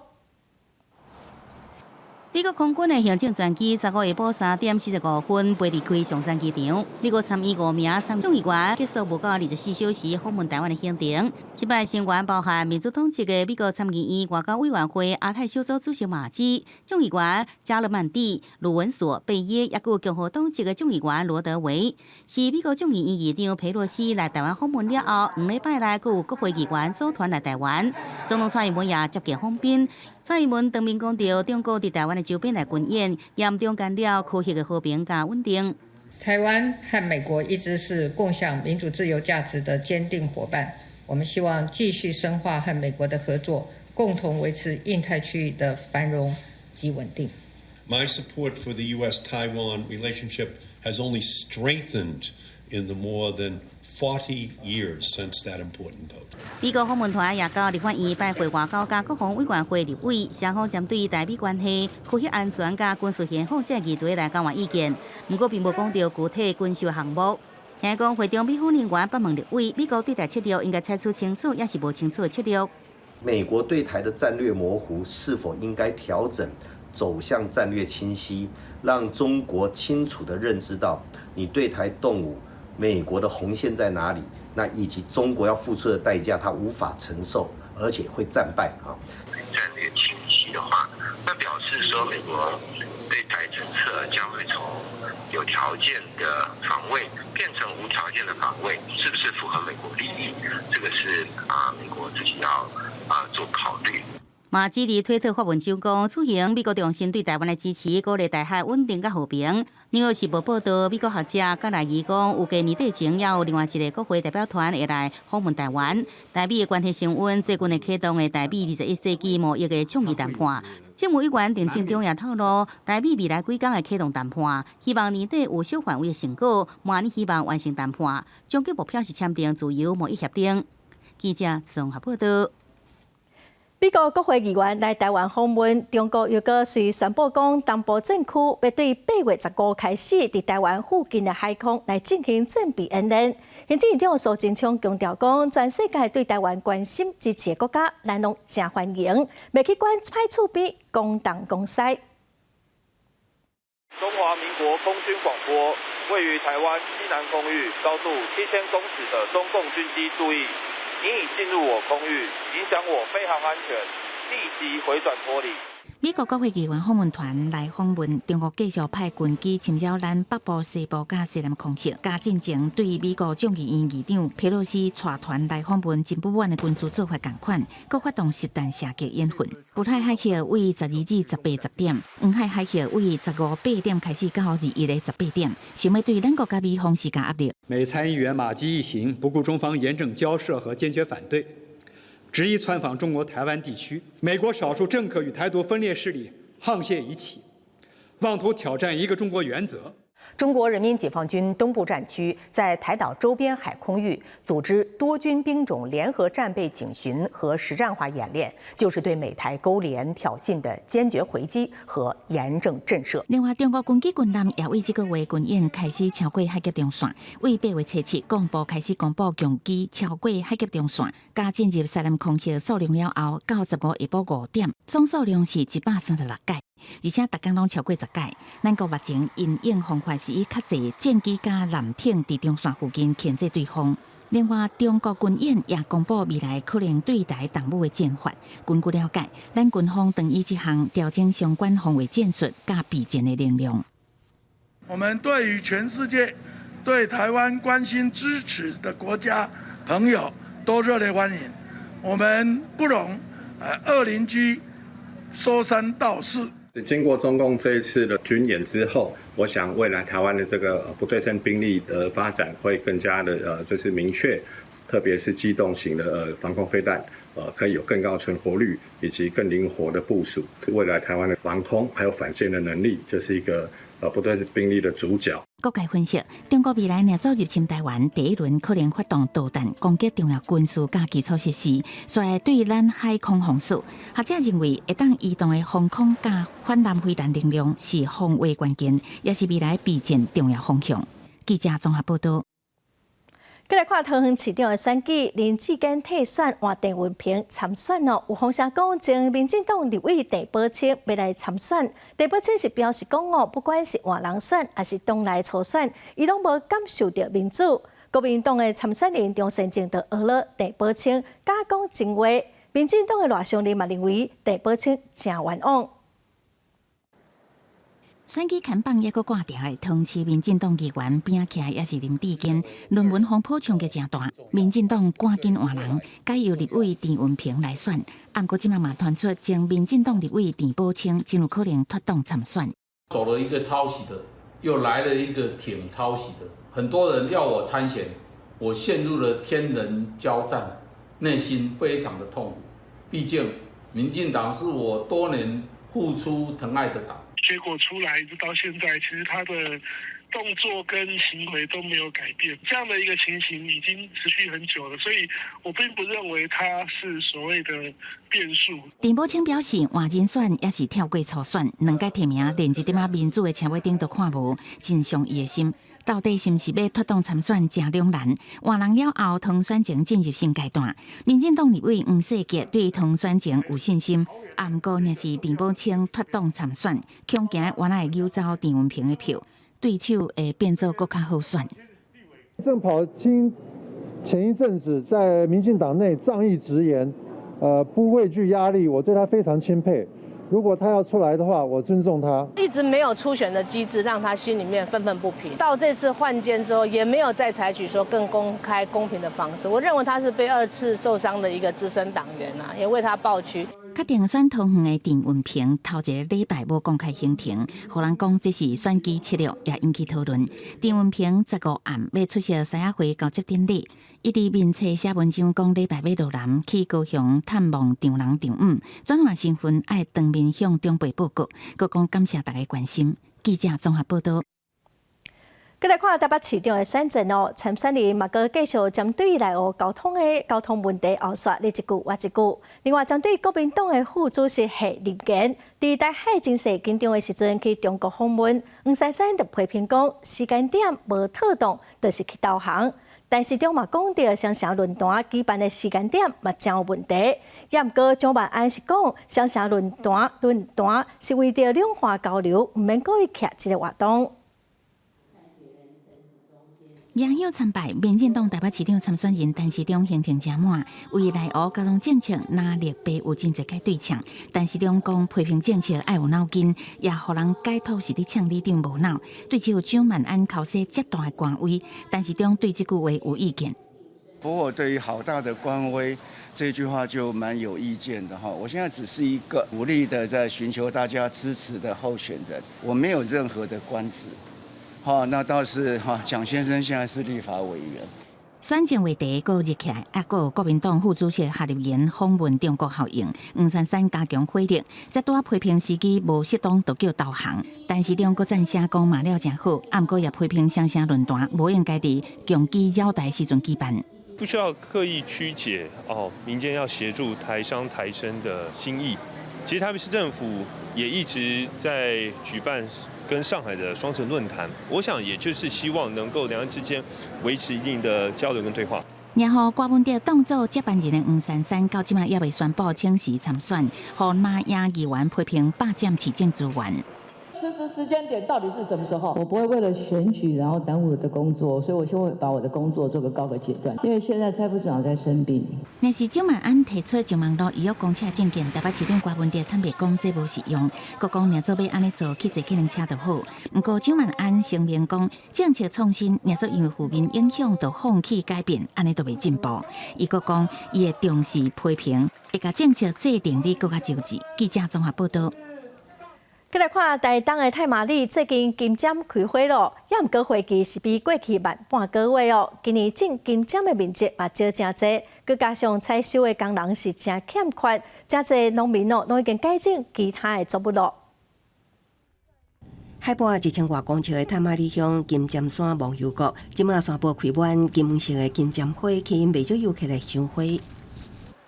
美國空軍的行政專機15下晡3點45分飛離開松山機場。美國參議五名參眾議員結束無到24小時訪問台灣的行程。這擺成員包含民主黨籍的美國參議院外交委員會亞太小組主席馬基、眾議員加勒曼蒂、魯文索、貝耶，抑閣有共和黨籍的眾議員羅德維。是美國眾議院議長佩洛西來台灣訪問了後，2禮拜內閣有國會議員組團來台灣。總統蔡英文也接見訪賓。蔡英文當面講著，中國佇台灣的周邊來軍演，嚴重干擾區域的和平佮穩定。台灣和美國一直是共享民主自由價值的堅定夥伴，我們希望繼續深化和美國的合作，共同維持印太區域的繁榮及穩定。 My support for the U.S.-Taiwan relationship has only strengthened in the more than 40 years since that important vote. 美國訪問團也到立法院拜會外交佮國防委員會立委，雙方針對台美關係、區域安全佮軍事現況這議題來交換意見。毋過並無講著具體軍售項目。聽講會中美方人員反問立委，美國對台策略應該採取清楚，抑是無清楚的策略？美國對台的戰略模糊，是否應該調整，走向戰略清晰，讓中國清楚地認知到你對台動武，美國的紅線在哪裡？那以及中國要付出的代價，他無法承受，而且會戰敗啊！戰略清晰的話，那表示說美國對台政策將會從有條件的防衛變成無條件的防衛，是不是符合美國利益？這個是啊，美國自己要啊做考慮。馬基佇推特發文章講，此行美國重申對台灣的支持，鼓勵台海穩定佮和平。紐約時報報導，美國學者葛來儀講，預計年底前也有另外一個國會代表團會來訪問台灣。台美的關係升溫，最近會啟動的台美21世紀貿易的倡議談判。政務委員陳建中也透露，台美未來幾工會啟動談判，希望年底有小範圍的成果，明年希望完成談判。終極目標是簽訂自由貿易協定。記者綜合報導。美國國會議員來台灣訪問，中國又閣隨宣布講，東部戰區欲對8月15開始，佇台灣附近的海空來進行戰備演練。行政院長蘇貞昌強調講，全世界對台灣關心支持的國家，咱攏誠歡迎，袂去管歹厝邊講東講西。中華民國空軍廣播，位於台灣西南空域，高度7000公尺的中共軍機注意，你已進入我空域，影響我飛航安全，立即迴轉脫離。美國國會議員訪問團來訪問，中國繼續派軍機侵擾咱北部、西部佮西南空域。佮進前對美國眾議院議長佩洛西帶團來訪問，真不滿的軍事做法仝款，閣發動實彈射擊演訓。渤海海域為12至18十點，黃海海域為15八點開始到21个18點，想欲對咱國佮美方施加壓力。美參議員馬基一行不顧中方嚴正交涉和堅決反對，執意竄訪中國台灣地區，美國少數政客與台獨分裂勢力沆瀣一氣，妄圖挑戰一個中國原則。中國人民解放軍東部戰區在台島周邊海空域組織多軍兵種聯合戰備警巡和實戰化演練，就是對美台勾連挑釁的堅決回擊和嚴正震懾。另外，中國軍機軍艦也為這個月軍演開始超過海峽中線，為8月7日國防部開始公布共機超過海峽中線，佮進入西南空域數量了後，到15下晡5點，總數量是136架。而且逐工攏超過10架。咱國目前因應方法是以較濟戰機佮艦艇佇中線附近牽制對方。另外，中國軍演也公布未來可能對台動武的戰法。根據了解，咱軍方正依這項調整相關防衛戰術佮備戰的能量。我們對於全世界對台灣關心支持的國家朋友都熱烈歡迎。我們不容惡鄰居說三道四。經過中共這一次的軍演之後，我想未來台灣的這個不對稱兵力的發展會更加的就是明確，特別是機動型的防空飛彈，可以有更高存活率以及更靈活的部署。未來台灣的防空還有反艦的能力，就是一個不對稱兵力的主角。各界分析，中國未來若做入侵台灣，第一輪可能發動導彈攻擊重要軍事佮基礎設施，所以對咱海空封鎖。學者認為，會當移動的防空佮反艦飛彈能量是防衛關鍵，也是未來備戰重要方向。記者綜合報道。閣來看桃園市長的選舉，林智堅退選換鄭運鵬參選哦。有風聲講，前民進黨立委鄭寶清欲來參選。鄭寶清是表示講哦，不管是換人選，抑是黨內初選，伊攏無感受著民主。國民黨的參選人張善政就呵咾鄭寶清敢講真話。民進黨的賴香伶嘛認為鄭寶清誠冤枉。選舉看板猶閣掛佇的桃園市民進黨議員邊仔徛也是林智堅，論文風波衝擊誠大，民進黨趕緊換人，改由立委鄭運鵬來選。毋過這馬嘛傳出前民進黨立委鄭寶清真有可能脫黨參選。走了一個抄襲的，又來了一個挺抄襲的，很多人要我參選，我陷入了天人交戰，內心非常的痛苦。畢竟民進黨是我多年付出疼愛的黨。結果出來一直到現在，其實他的動作跟行為都沒有改變，這樣的一個情形已經持續很久了，所以我並不認為他是所謂的變數。鄭寶清表示，換人選抑是跳過初選，兩屆提名連一點仔民主的車尾燈都看無，真傷伊的心。到底是毋是欲脫黨參選，誠兩難。換人了後，桃園選情進入新階段。民進黨立委黃世傑對桃園選情有信心，毋過若是鄭寶清脫黨參選，恐驚原來會扭走鄭運鵬的票，對手會變做閣較好選。鄭寶清前一陣子在民進黨內仗義執言，不畏懼壓力，我對他非常欽佩。如果他要出來的話，我尊重他。一直沒有初選的機制，讓他心裡面憤憤不平。到這次換肩之後，也沒有再採取說更公開公平的方式。我認為他是被二次受傷的一個資深黨員啊，也為他抱屈。確定選桃園的鄭運鵬頭一个禮拜無公開行程，予人講這是選舉策略，也引起討論。鄭運鵬15暗欲出席獅仔會交接典禮，伊佇面冊寫文章講禮拜欲落南去高雄探望丈人丈母，轉換身份愛當面向長輩報告，閣講感謝大家關心。記者綜合報道。閣來看台北市長的選戰哦，參選人嘛閣繼續針對內湖交通問題後續你一句我一句。另外，針對國民黨的副主席謝立言，佇台海情勢緊張的時陣去中國訪問，黃珊珊就批評講時間點無妥當，就是去投降。陳時中嘛講著雙城論壇舉辦的時間點嘛誠有問題。也毋過蔣萬安是講雙城論壇是為著兩岸交流，毋免故意徛這个活動。迎香參拜，民進黨台北市長參選人陳時中行程誠滿，為內湖交通政策藍綠白有真濟個對嗆。陳時中講批評政策愛有腦筋，也予人解脫是佇嗆里長無腦。對手蔣萬安剾洗遮大的官威，陳時中對這句話有意見。不過我對於好大的官威這句話就蠻有意見的哈。我現在只是一個努力的在尋求大家支持的候選人，我沒有任何的官職。好，那倒是哈，蔣先生現在是立法委員。選戰話題閣熱起來，啊，閣有國民黨副主席夏立言訪問中國效應，黃珊珊加強火力，才拄仔批評時機無適當，就叫投降。陳時中閣讚聲講罵了誠好，毋過也批評雙城論壇無應該佇共機繞台時陣舉辦。不需要刻意曲解哦，民間要協助台商台生的心意。其實台北市政府也一直在舉辦跟上海的雙城論壇，我想也就是希望能夠兩岸之間維持一定的交流跟對話。然後郭文哲當做接班人的黃珊珊，到這馬猶未宣布請辭參選，予藍營議員批評霸佔市政資源。辭職時間點到底是什麼時候？我不會為了選舉然後耽誤我的工作，所以我先會把我的工作做個告個階段。因為現在蔡副市長在生病。若是蔣萬安提出上網路預約公車政見，台北市長郭文哲坦白講這無實用，閣講若做欲按呢做去坐計程車就好。毋過蔣萬安聲明講，政策創新若做因為負面影響就放棄改變，按呢就袂進步。伊閣講，伊會重視批評，會共政策制定得閣較周至。記者綜合報道。閣來看台東的太麻里，最近金針開花咯，猶毋過花期是比過去慢半個月哦。今年種金針的面積嘛少誠濟，閣加上採收的工人是誠欠缺，誠濟農民哦，攏已經改種其他的作物咯。海拔1000外公尺的太麻里鄉金針山忘憂谷，這馬山坡開滿金黃色的金針花，吸引袂少遊客來賞花。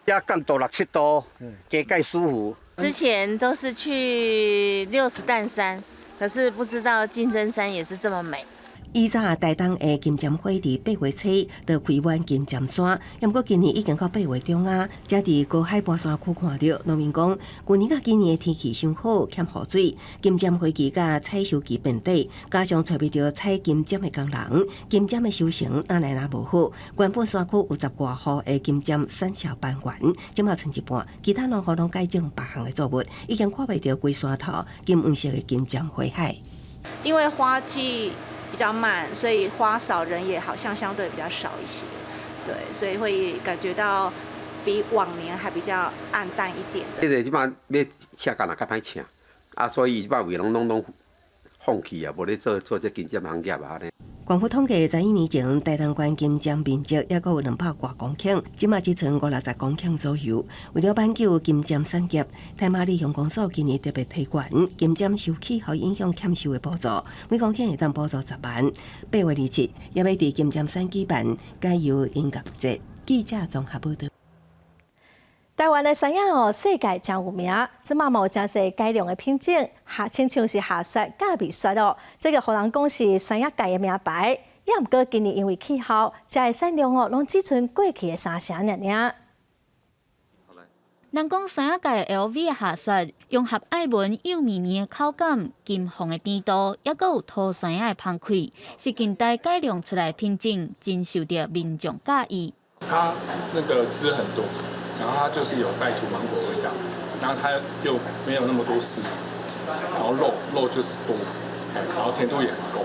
遮降度六七度，加蓋舒服。之前都是去六十石山，可是不知道金針山也是這麼美。以早台東的金針花佇8月初就開滿金針山，毋過今年已經到8月中啊，才佇高海拔山區看著。農民講，舊年佮今年的天氣傷好，欠雨水，金針花期佮採收期變短，加上揣袂著採金針的工人，金針的收成哪來若無好。原本山區有10外戶的金針產銷班員，這馬賰一半，其他農戶攏改種別項的作物，已經看袂著規山頭金黃色的金針花海。因為花季比較慢，所以花少人也好像相對比較少一些，對，所以會感覺到比往年還比較暗淡一點的。這個這擺欲請工人較歹請，啊，所以這擺位攏攏攏放棄啊，無咧做做這金針行業啊。官府統計，11年前，台東縣金針面積猶閣有200外公頃，這馬只賰50-60公頃左右。為了挽救金針產業，太麻里鄉公所今年特別提懸金針受氣候影響欠收的補助，每公頃會當補助10萬。8月27，也欲佇金針山舉辦解憂音樂節。記者綜合報道。台灣的山仔哦，世界誠有名，這馬嘛有誠濟改良的品種，下親像是夏雪佮蜜雪哦，這個予人講是山仔界的名牌。猶毋過今年因為氣候，遮的產量哦，攏只賰過去的三成爾爾。人講山仔界 LV 的夏雪，融合愛文幼綿綿的口感、金黃的甜度，猶閣有土山仔的芳氣，是近代改良出來的品種，真受著民眾佮意。它那個汁很多，然後它就是有帶土芒果的味道，然後它又沒有那麼多絲，然後肉肉就是多，然後甜度也很夠，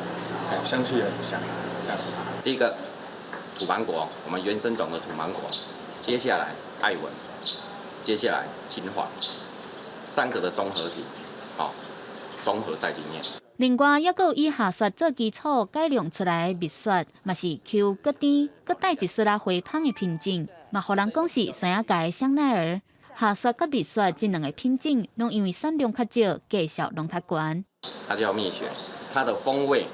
香氣也很香，這樣子。第一個土芒果，我們原生種的土芒果，接下來愛文，接下來金華，三個的綜合體，好，綜合在裡面。另外，猶閣有以夏雪做基礎改良出來的蜜雪，嘛是 Q 閣甜，閣帶一絲仔花芳的品種，嘛予人講是山仔界的香奈兒。夏雪佮蜜雪這兩個品種，攏因為產量較少，價數攏較懸。它叫蜜雪，它的風味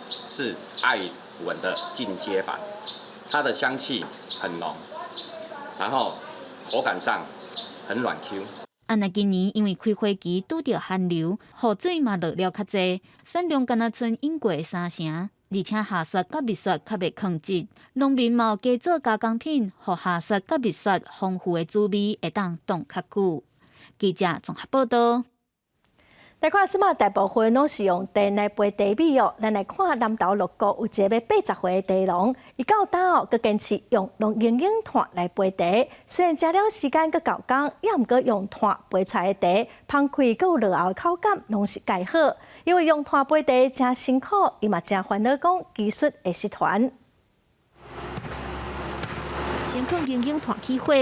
是愛文的進階版，它的香氣很濃，然後口感上很軟 Q。啊，若今年因為開花期拄著寒流，雨水嘛落了較濟，產量干焦賰往過的三成，而且夏雪佮蜜雪較袂囥質，農民嘛有加做加工品，予夏雪佮蜜雪豐富的滋味會當擋較久。記者綜合報道。來看這馬大部分攏是用電來焙茶米哦。咱來看南投鹿谷有一个欲80歲的茶農，伊到今哦，閣堅持用用形影炭來焙茶。雖然食了時間閣厚工，猶毋過用炭焙出來的茶，芳氣閣有落後的口感，攏是蓋好。因為用炭焙茶誠辛苦，伊嘛誠煩惱講技術會失傳。先放形影炭起火，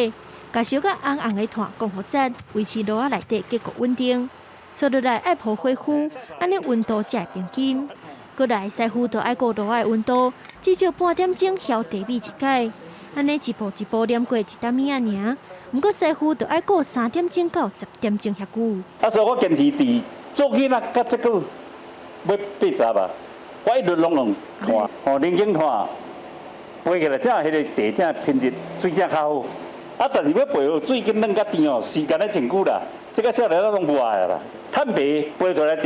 共燒甲紅紅的炭降予節，維持爐仔內底結構穩定。紲落來愛鋪火釜，按呢溫度才會平均。閣來師傅就愛顧爐仔的溫度，至少半點鐘囂茶米一擺，按呢一步一步念過一點仔爾。毋過師傅就愛顧3點鐘到10點鐘遐久。啊，所以我堅持佇做囡仔到這久欲80啊，我一直攏用炭，吼，冷景炭焙起來，才彼个茶才品質水才較好。啊，但是欲焙好水緊軟佮甜哦，時間咧真久啦。這个少年仔攏無愛啦。炭焙焙出來茶，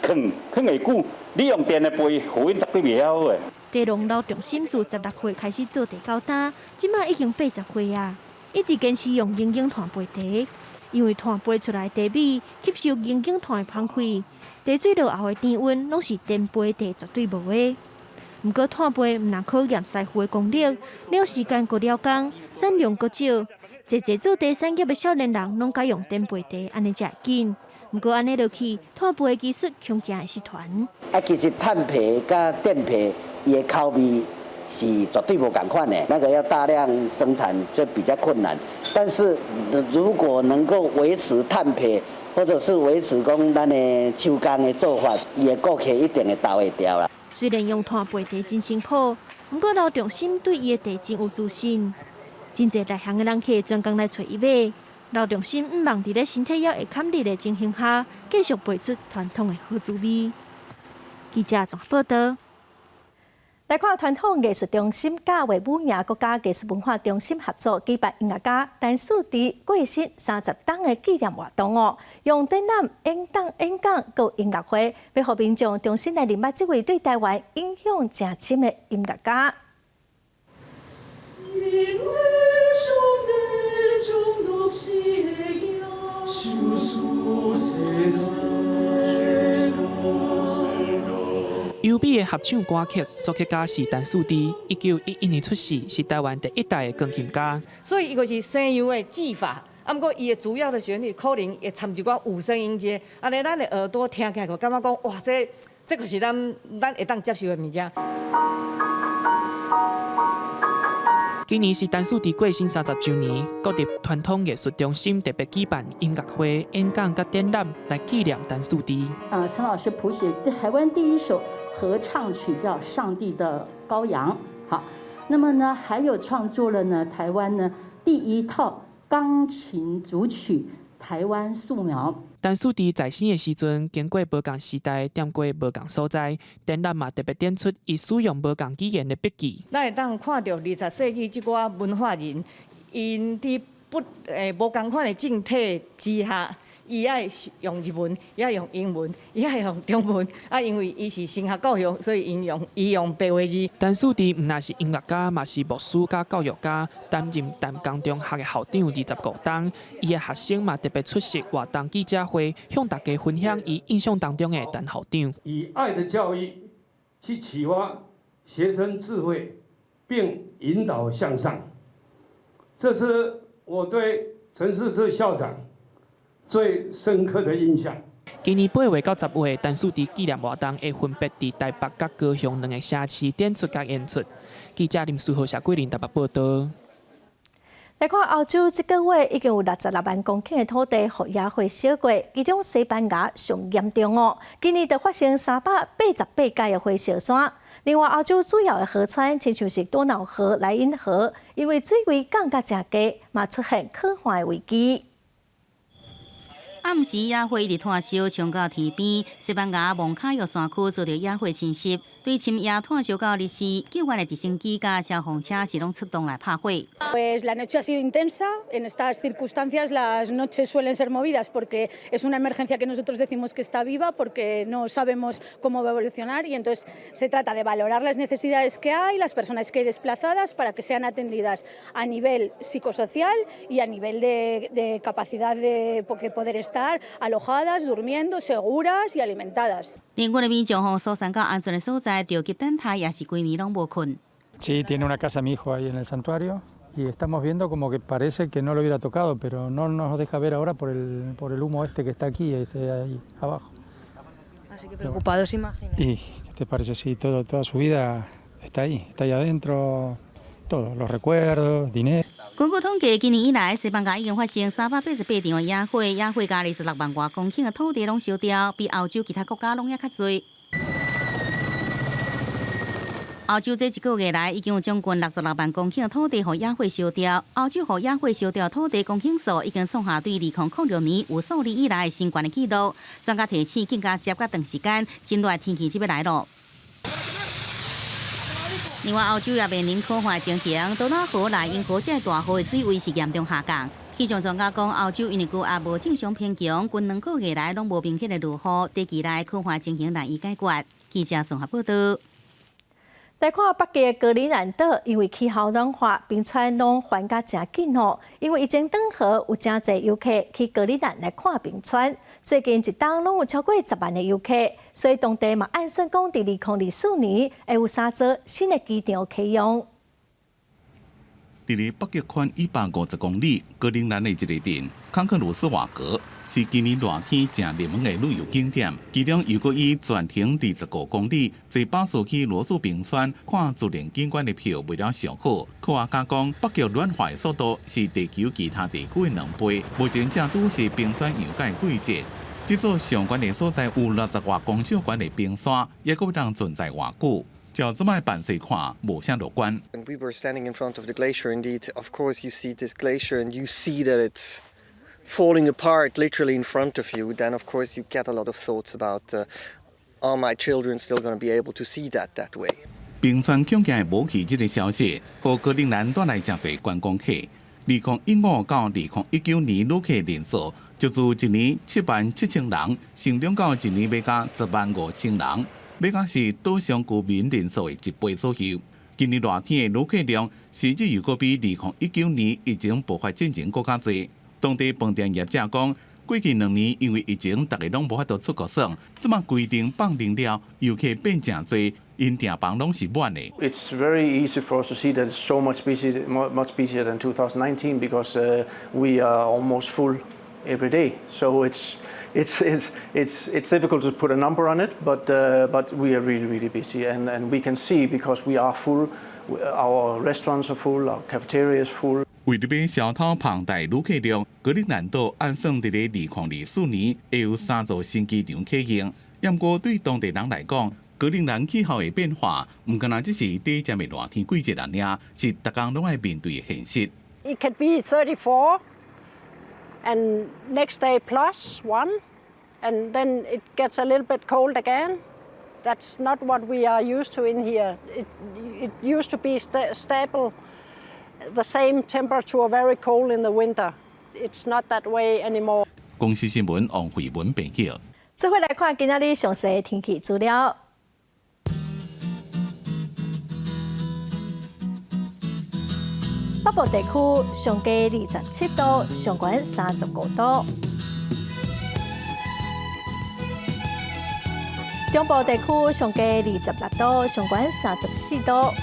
囥囥會久，你用電的焙，回音絕對袂遐好的。茶農劉長心自16歲開始做茶到今，這馬已經80歲啊，一直堅持用形影炭焙茶，因為炭焙出來茶米吸收形影炭的芳氣，茶水落後的甜韻攏是電焙茶絕對無的。毋過炭焙毋但考驗師傅的功力，了時間閣了工，產量閣少，濟濟做茶產業的少年人攏改用電焙茶，按呢才會緊。毋過按呢落去，炭焙的技術恐驚會失傳。啊，其實炭焙佮電焙，伊的口味是絕對無仝款的。那個要大量生產就比較困難。但是如果能夠維持炭焙或者是維持講咱的手工的做法，伊的顧客一定會投會牢啦。雖然用炭焙茶真辛苦，毋過劉仲心對伊的茶真有自信。真濟內行的人客專工來揣伊買。劉仲心向望佇咧身體猶會堪得的情形下，繼續焙出傳統的好滋味。記者綜合報道。來看傳統藝術中心佮衛武營國家藝術文化中心合作舉辦音樂家陳述之過身30冬的紀念活動哦，用展覽、演講、演講佮音樂會，欲予民眾重新來認捌這位對台灣影響誠深的音樂家。因為上帝眾多寫教，修優美的合唱歌曲，作曲家是陳述之，1911年出世，是台灣第一代的鋼琴家。所以伊就是西洋的技法，啊，毋過伊的主要的旋律可能會摻一寡五聲音階，按呢咱的耳朵聽起來就感覺講，哇，這這就是咱咱會當接受的物件。今年是陳述之過身30週年，國立傳統藝術中心特別舉辦音樂會、演講佮展覽來紀念陳述之。啊，陳老師譜寫台灣第一首合唱曲叫《上帝的羔羊》，好，那麼呢，還有創作了呢台灣呢第一套鋼琴組曲《台灣素描》。陳述之在生的時陣，經過無仝時代，踮過無仝所在，展覽嘛特別展出伊使用無仝語言的筆記。咱會當看著20世紀這寡文化人，𪜶佇不無仝款的政體之下，伊愛用日文，伊愛用英文，伊愛用中文。啊，因為伊是神學教育，所以伊用白話字。陳述之毋但是音樂家，嘛是牧師佮教育家，擔任淡江中學的校長25冬。伊的學生嘛特別出席活動記者會，向大家分享伊印象當中的陳校長。以愛的教育去啟發學生智慧，並引導向上，這是我對陳述之校長最深刻的印象。今年8月到10月，陳述之紀念活動會分別佇台北佮高雄兩个城市展出佮演出。記者林書豪、謝桂林台北報道。來看歐洲，這個月已經有66萬公頃的土地予野火燒過，其中西班牙上嚴重哦。今年就發生388屆的火燒山。另外，歐洲主要的河川，親像是多瑙河、萊茵河，因為水位降甲誠低，嘛出現乾旱的危機。暗時野火一直湠燒，衝到天邊。西班牙蒙卡約山區遭著野火侵襲，對深夜湠燒到日時，救援的直升機佮消防車是攏出動來拍火。 Pues la noche ha sido intensa. En estas circunstancias las noches suelen ser movidas porque es una emergencia que nosotros decimos que está viva porque no sabemos cómo va a evolucionar y entonces se trata de valorar las necesidades que hay, las personas que hay desplazadas para que sean atendidas a nivel psicosocial y a nivel de capacidad de poder estar alojadas, durmiendo, seguras y alimentadas. 鄰近的民眾予疏散到安全的所在，著急等待，也是規暝攏無睏。 Sí, tiene una casa mi hijo ahí en el santuario y estamos viendo como que parece que no lo hubiera tocado, pero no nos deja ver ahora por el humo este que está aquí, este ahí abajo. Así que preocupados, imagino. Y, ¿qué te parece? Sí, toda su vida está ahí adentro, todo, los recuerdos, dinero. 根據統計，今年以來，西班牙已經發生388場的野火，野火共26萬外公頃的土地攏燒掉，比歐洲其他國家攏猶較濟。歐洲這一個月來已經有將近66萬公頃的土地予野火燒掉。歐洲予野火燒掉土地公頃數已經創下對2006年有數字以來新懸的紀錄。專家提醒，更加接較長時間，真熱天氣就欲來囉。另外，歐洲也面臨乾旱情形，多瑙河、萊茵河這大河的水位是嚴重下降。氣象專家講，歐洲因為高壓無正常偏強，近2個月來攏無明顯的落雨，短期內乾旱情形難以解決。記者綜合報道。來看北極的格陵蘭島，因為氣候暖化，冰川攏還甲誠緊哦。因為疫情轉好，有誠濟遊客去格陵蘭來看冰川。最近一冬攏有超過10萬的遊客，所以當地嘛按算講，佇2024年會有三座新的機場啟用。佇咧北極圈150公里格陵蘭的一个鎮康克魯斯瓦格，是今年熱天誠熱門的旅遊景點。其中又閣以全程25公里坐巴士去羅素冰川看自然景觀的票賣了上好。科學家講，北極暖化的速度是地球其他地區的2倍，目前正拄是冰川溶解季節。這座上懸的所在有60外公尺懸的冰山，猶閣會當存在偌久？照這擺辦勢看，無啥樂觀。 When we were standing in front of the glacier, indeed, of course, you see this glacier and you see that it's falling apart literally in front of you. Then, of course, you get a lot of thoughts about, are my children still going to be able to see that that way? 冰川恐驚會無去這个消息，予格陵蘭帶來誠濟觀光客。2015到2019年旅客人數就自一年7萬7千人，成長到一年欲加10萬5千人，欲加是島上居民人數的一倍左右。今年熱天的旅客量，甚至又閣比2019年疫情爆發進前閣較濟。當地飯店業者講，過去2年因為疫情，逐家攏無法度出國耍，這馬規定放寬了，遊客變誠濟，𪜶訂房攏是滿的。 It's very easy for us to see that it's so much busy, much busier than 2019 because we are almost full every day. So it's difficult to put a number on it, but we are really, really busy, and we can see because we are full. Our restaurants are full, our cafeteria is full. 為著欲消透龐大旅客量，格陵蘭島按算佇咧2024年會有三座新機場啟用。毋過對當地人來講，格陵蘭氣候的變化，毋干焦只是短暫的熱天季節爾爾，是逐工攏愛面對的現實。 It can be 34 and next day plus one, and then it gets a little bit cold again. That's not what we are used to in here. It used to be stable, the same temperature, very cold in the winter. It's not that way anymore. 公視新聞王慧文編譯。做伙來看今仔日詳細天氣資料。北部地區上低27度，上懸35度。中部地區上低26度，上懸34度。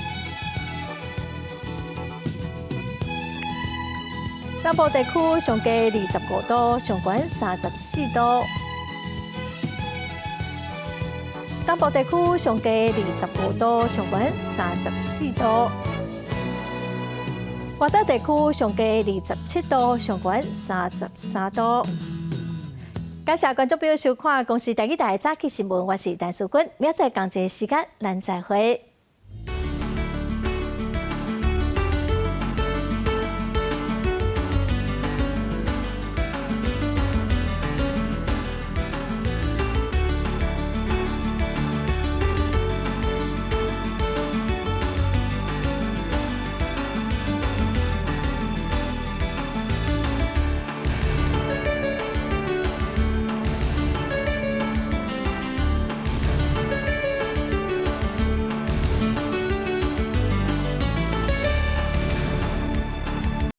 南部地區上低25度，上懸34度。東部地區上低25度，上懸34度。外島地區上低27度，上懸33度。感謝觀眾朋友收看《公視台語台》早起新聞，我是陳淑君，明仔載仝一个時間，咱再會。